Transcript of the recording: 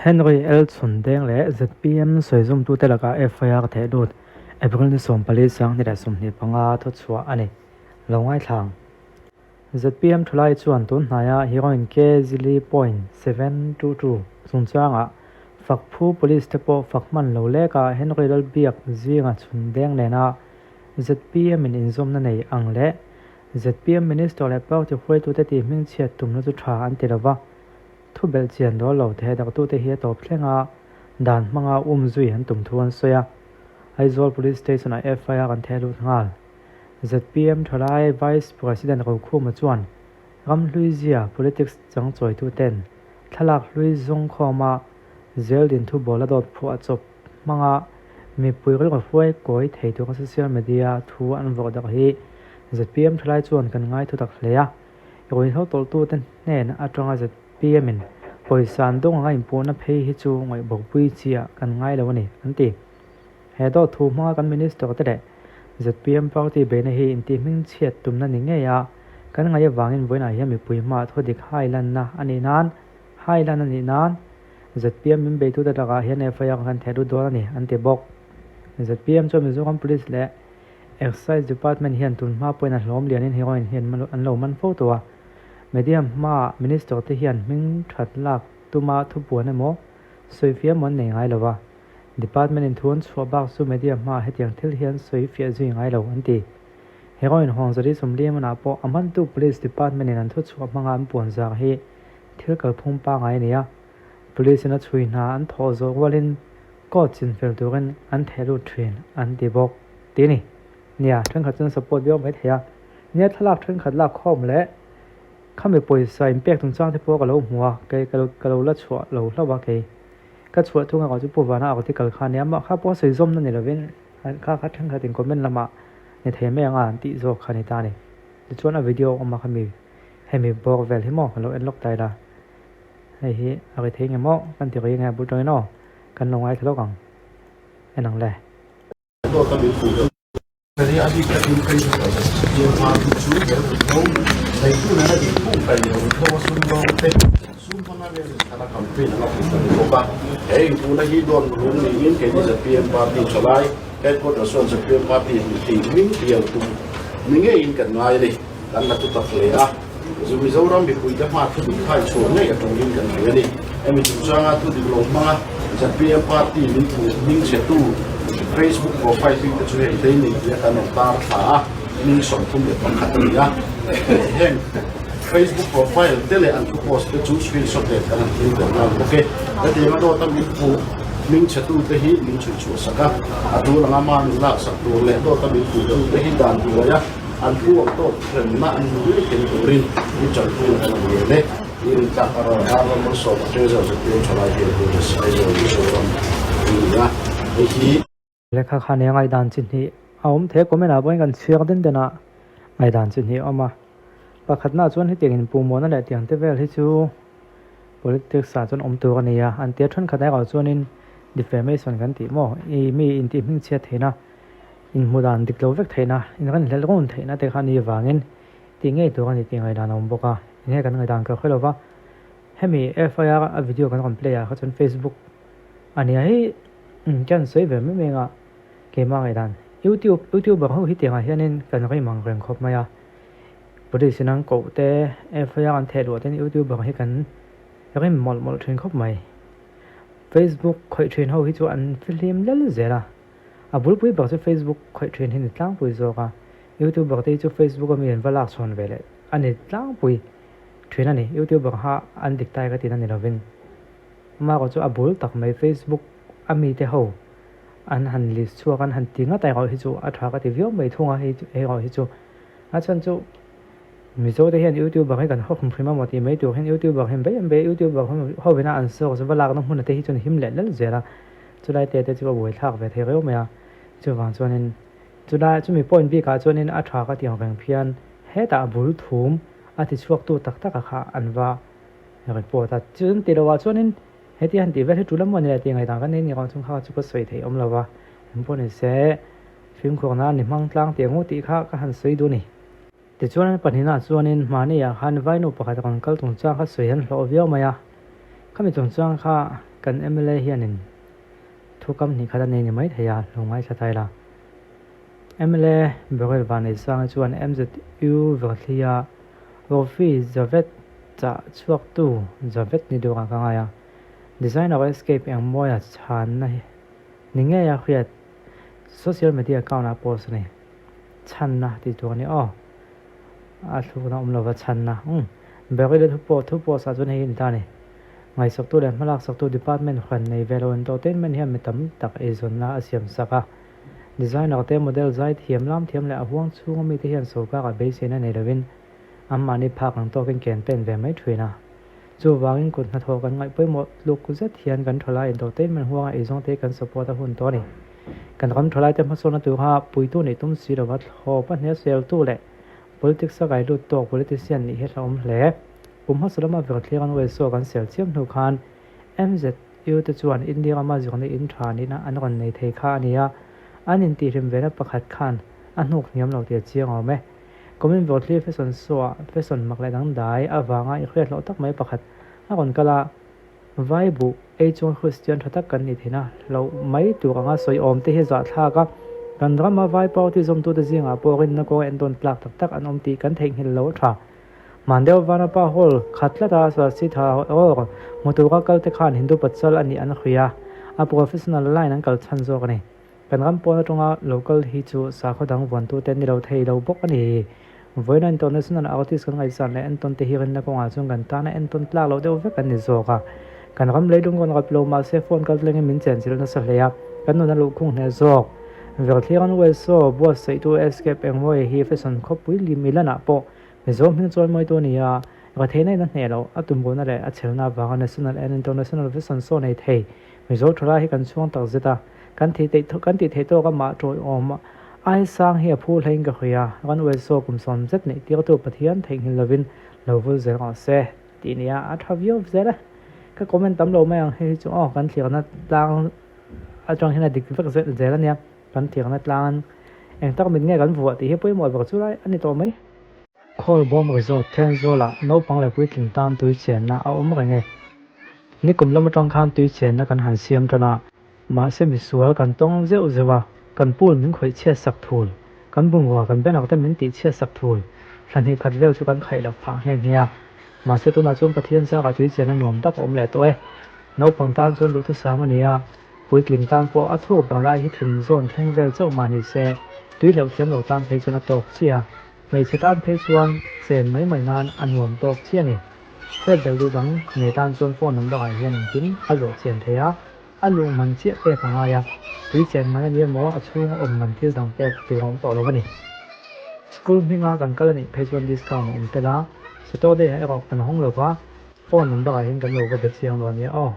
Henry L Chhundeng leh zpm sawizawmtute lakah FIR theh lut April ni 14 2025 thuchhuah a ni. Lo ngaithla ang. Zpm thulai chuan tun hnaia heroin K zili point 722 chungchangah Fakphu Police te pawh fak hman lo leka Henry Lalbiak zinga Chhundeng nena zpm in inzawmna nei ang leh zpm Minister leh party hruaitute tih hmingchhiat tumna chu tha an ti lova, Thu belh chian dawl lo theh daktute hi a tawp thleng a, dan hmanga um zui an tum thu an sawi a. Aizawl Police Station-ah FIR an theh lut nghal. Zpm thalai Vice President Rokhuma chuan ramhlui zia politics changchawituten thlalak hlui zawng khawma zeldin thu bawl a dawt phuah chawp hmanga mipui rilru hruai kawi thei tura social media thu an vawrh darh hi zpm thalai chuan kan ngai thutak hle a. Ruihhlo tawlhtute hnen atanga zpm in pawisa an dawng anga inpuhna phei hi chu ngaihbawkpui chiah kan ngai lo a ni, an ti. He dawt thu hmanga kan Minister te leh zpm party beihna hi intihhmingchhiat tumna ni ngei a, kan ngaih avangin vawiinah hian mipui hmaah thudik hai lanna a nih nan hai lan a nih nan zpm min beitute lakah hian FIR kan theh lut dawn a ni, an ti bawk. Zpm chuan Mizoram Police leh Excise Department hian tun hma pawhin a hlawm lianin heroin hi an lo man fo tawh a, media hmaah Minister te hian hming that lak tuma thupuan emaw sawifiah emaw an nei ngai lo va, Department in thu an chhuah bak chu media hmaah hetiang thil hian sawifiah zui ngai lo an ti. Heroin huang zali sawmli manah pawh a hmantu Police Department in an thuchhuah hmanga an puan zar hi thil kalphung pangngai a ni a, Police in a chhui hna an thawh zawh rualin Court chinfel turin an theh lut thin an ti bawk ti ni. Nia, thenkhat chuan support viau mai thei a. Nia, thlalak thenkhat lak khawm leh khami pawisa inpek chungchang te pawh ka lo hmu a, kei ka lo ka lo la chhuah lo hlauh a kei. Ka chhuah thung erawh chu Pu Vana article kha nia, amah kha pawh sawi zawmna ni lovin kha kha thenkhat in comment lamah ni thei mai anga an tih zawk kha ni ta a ni. Tichuan a video awm a khami hemi bawr vel hi maw ka lo en lawk ta ila. Hei hi a ri thei nge maw kan ti ri nge bul tawngin aw kan lo ngaithla lawk ang en ang le. Kan la thutak hle a, zu Mizoram mipuite hma thu dik khai chhuah ngei atangin kan hria a ni. Hemi chungchanga thu dik lo hmanga zpm party min phu hming chhetu Facebook profile pic te chu hei te ni tia kan rawn tar thla a, hming 31 a ni a. Heng Facebook profile te leh an thu post te chu screenshot nen kan han thil tel nghal bawk e. Hetianga dawta min phu hming chhetu te hi min chhui chhuah sak a, a tul anga mahni laksak tur leh dawta min phu tu te hi dan hnuai a, An thu ang tawk hremna an hmu ngei thei turin i tanpuina kan awm ngei e. I rintlak a rawn ar ram malsawm a treasure zirtir thalai hian pu Jesse Aizawl Mizoram a ni a, hei hi. Lehkha kha nia ngaihdan chi hnih a awm thei a, comment ah pawhin kan chhiar den den a, ngaihdan chi hnih a awm a. Pakhatna chuan hetiang inpuhmawhna leh tiang te vel hi chu politics ah chuan awm tur a ni a, an tia thenkhat erawh chuanin defamation kan tih maw, i mi intih hmingchhiat theihna Inhmu dan dik lo vek theihna, inrinhlelh run theihna te kha a nih avangin tih ngei tur a ni tih ngaihdan a awm bawk a, enge kan ngaihdan ka hre lo va. Hemi FIR a video kan rawn play ah kha chuan Facebook a nia hi kan sawi ve mai mai anga keimah ngaihdan. YouTube YouTuber ho hi tiangah hianin kan rim ang reng khawp mai a, Police in an koh te FIR an theh luah ten YouTuber hi kan rim mawlh mawlh thin khawp mai. Facebook khawih thin ho hi chu an fihlim lel zel a. A bulpui ber chu Facebook khawih thin hi ni tlangpui zawk a, YouTuber te hi chu Facebook a mi an va lak chhawn ve leh a ni tlangpui thin a ni. YouTuber kha an dik tai ka tina ni lovin amaherawh chu a bul tak mai Facebook a mi te ho an han list chhuak an han ti ngat a erawh hi chu a tha ka ti viau mai thung a hei erawh hi chu a chhan chu Mizo te hian YouTuber hi kan haw hrim hrim a maw tih mai tur hian YouTuber hian bei an bei a, YouTuber ho ina an source va lakna hmun te hi chuan him leh lel zel a, chulai te te chu a buaithlak ve thei reuh mai a, chuvang chuanin chulai chumi point bikah chuanin a tha ka ti ang reng phian hetah a bul thum a ti chhuak tu tak tak a kha an va report a, chun ti loah chuanin heti han tih vel hi tul emaw ni le tih ngaihdan kan nei ni erawh chung kha chu ka sawi theih awm lo va, engpawh ni se fimkhur nan i hmang tlang tih ang u tih kha ka han sawi duh a ni. Tichuan pahnihna chuanin mahniah khan vainu pakhat rawn kal chungchang kha sawi an hlawh viau mai a, khami chungchang kha Kan mla hianin thu kam hnih khat a nei ni mai thei a, lo ngaithla ta ila. Mla Beryl Vanneihsanga chuan MZU Verthlia Rofi Javed chah chhuaktu Javed ni duhah ka ngai a, Designer Escape engmawia chhanna ni ngeia hriat social media account ah post a ni. Chhanna tih tur a ni aw. A thlukna awm lova chhanna. Umm. Beryl-a thu pawh thu post ah chuan hei hi a ni ta a ni. Ngaihsaktu leh hmalaksaktu department hran nei ve lo entertainment hian mi tam tak eizawnna a siam sak a. Designer te, model zai thiam, lam thiam leh a huang chhunga mite hian sorkar ah beiseina nei lovin anmahni phak ang tawkin ke an pen ve mai thin a. Chuvangin kut hnathawh kan ngaih pawimawh tluk zet hian kan thalai entertainment huanga eizawng te hi kan support a hun tawh a ni. Kan ram thalai te hmasawnna tura puitu nih tum si lova thlawp a hniasel tu leh politics a kai lut tawk politician nih hi hlauhawm hle. Kum hmasa lama Verthliang an uaisawh kan sel chiam hnu khan MZU te chuan India rama zirna in tha nihna an rawn nei thei kha a ni a, an intihhlim vena pakhat khan a hnuk hniam lo tih a chiang awm e. Kumin Verthli fashion show ah fashion mak leh dangdai avanga i hriat hlauh tak mai pakhat a rawn kal a, Vai buh ei chuan Kristian tha tak kan nih theihna hlauh mai tur anga sawi awm te hi zahthlak a, kan rama vai party zawmtute zingah pawh rinna kawng entawn tlak tak tak an awm tih kan theihnghilh lo a tha. Hmandew Vanapa Hall khat tlata Swasitha Roar hmu tura kal te khan Hindu Patsal a nih an hria a, a professional line an kal chhan zawk a ni. Kan ram pawn atanga lo kal hi chu sakhaw dang vuantute an ni lo thei lo bawk a ni. Vawiina international artist kan ngaihsan leh entawn te hi rinna kawngah chuan kan tana entawn tlak loh deuh vek an ni zawk a. Kan ram leilung rawn rap lo mahse phone kal tlengin min chenchilh nasa hle a, kan nun a luhkhung hneh zawk. Verthliran Uaishaw buatsaihtu Escape Engmawia hi fashion khawpui lim Milan-ah pawh Mizo hming chawi mawitu a ni a, retheihna in a hneh loh, a tumruhna leh a chhelna avanga national and international fashion show nei thei Mizo thalai hi kan chhuang tak zet a, kan thih theih kan tih theih tawk amah tawiawm ai sang hi a phu hlein ka hawi a, ran uaishaw kum sawm zet neih tirtu Pathian theihnghilh lovin lo vul zel rawh se tih nia a tha viau zel e. Ka comment tam lo mai ang hei hi chu aw kan thlirna tlang atang hian a dik vek zel zel a nia, kan thlirna tlang eng tak mit nge kan vuah tih hi pawimawh ber chu lai a ni tawh mai. Khawlbawm Resort Thenzawl-ah naupang leh puitling tan tui chenna a awm reng e. Nikum lam atang khan tui chenna kan han siam tan a, mahse misual kan tawng zeuh zeuh a, kan pool min khawih chhiat sak thul, kan bungrua kan banner te min tih chhiat sak thul, thla hnih khat vel chu kan khaih loh phah nghe nghe a. Mahse tunah chuan Pathian zarah tui chenna nuam tak a awm leh tawh e. Naupang tan chuan duhthusam a ni a, puitling tan pawh a thuk ber lai hi thin zawn thleng vel chauh mah ni se, tui hleuh thiam lo tan phei chuan a tawk chiah a. Hmeichhe tan phei chuan chen mai mai nan a nuam tawk chiah a ni. Hriat belh duh dang nei tan chuan phone number ah hian engkim a zawh chian thei a, a luh man chiah pek a ngai a, tui chen man a ni emaw a chhunga awm man thil dang pek tur a awm tawh lo a ni. School hminga kan kal a nih phei chuan discount a awm tel a, Saturday ah erawh kan hawng lo va, phone number ah hian kan lo va be chiang lo a nia aw.